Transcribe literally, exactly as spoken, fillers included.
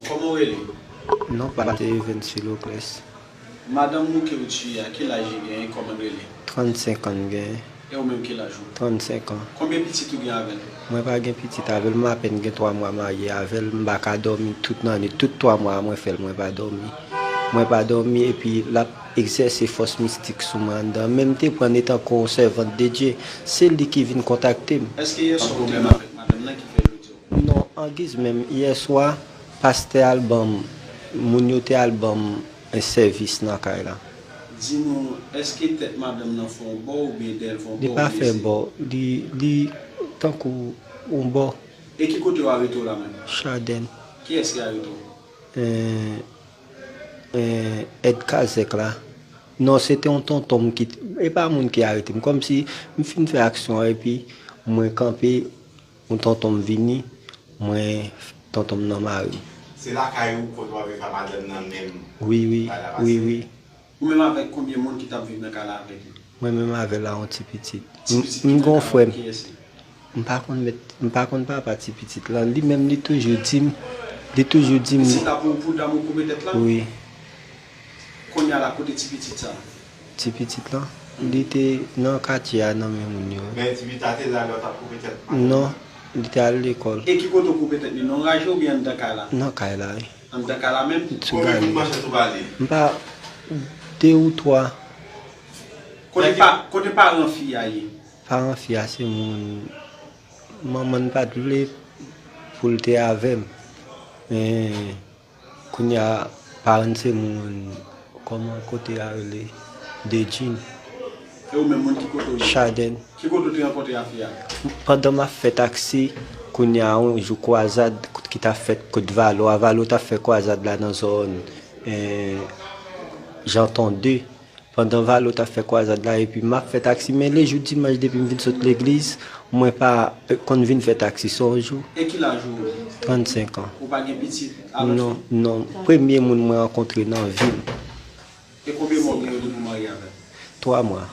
Kòman w rele? Non pa m se Evens Philoclès. Madanm ou ke w tiye a, ki laj li genyen, kòman l rele? Trannsenk an l genyen. E ou menm, ki laj ou? Trannsenk an. Konbyen pitit ou gen avè l? Mwen pa gen pitit avè l, m apèn gen twa mwa marye avè l, m pa ka dòmi tout nannit, tout twa mwa a mwen fè l, mwen pa dòmi. Mwen pa dòmi epi l ap egzèse fòs mistik sou mwen anndan. Men m te pran l etankou yon sèvant de Dye, se li ki vin kontakte m. Èske yè swa ou te gen pwoblèm avèk madanm nan ki fè jodi a ou pè? Non, angiz menm, yè swa, pastè al ban m, moun yo te al ban m sèvis nan kay la. Di nou, èske tèt madanm nan fè yon bò oubyen dèyè l fè yon bò? Li pa fè bò, li, li tankou yon bò. E ki kote yo arete w la menm? Chadèn. Kiyès ki arete w? Eh, eh, èd kazèk la. Non, se te yon tonton m ki, e pa moun ki arete m. Kòmsi m fin fè aksyon an epi mwen kanpe, yon tonton m vini, mwen, tonton m nan mare m. Se lakay ou kote w ap viv a madanm nan menm? Wi, wi, wi, wi. Ou menm avèk konbyen moun ki t ap viv nan kay la avèk li? Mwen menm avè l a yon ti pitit. Ti pitit M ki gon nan kay frè la, m. Kiyès li? M pa konn met, m pa konn papa ti pitit lan. Li menm li toujou di m, li toujou di m. Pitit la pou, pou dam ou koupe tèt la? Wi. Kounye a la, kote ti pitit sa? Ti pitit lan, li te nan katye a nan men moun yo. Men ti pitit la te la lè w t ap koupe tèt? Non, li te al lekòl. E ki kote w koupe tèt li? Nan raje oubyen anndan kay la? Nan kay la, wi. Anndan kay la menm? Sou Konbyen gade. kout manchèt ou bale? M pa, de ou twa. Kote pa, kote paran fi a ye? Paran fi a se moun, manman n pa t vle pou l te avè m. Men kounye a, paran n se moun, kòman kote a rele? Dedjin. E ou menm, moun ki kote w ye? Chadèn. Ki kote w te rankontre a fi a? Pandan m ap fè taksi, kounye a yon jou kwazad ki t ap fèt kot Valo a, Valo t ap fè kwazad la nan zòn, eh, Janton de. Pandan Valo t ap fè kwazad la, epi m ap fè taksi, men lejou dimanch depi m vin sot legliz, mwen pa, eh, konn vin fè taksi, se yon jou. E ki laj ou? Trannsenk an. Ou pa gen pitit a lòt Non, fi? Non. Premye moun mwen rankontre nan vi m. E konbyen mwa w gen depi w marye avè l? Twa mwa.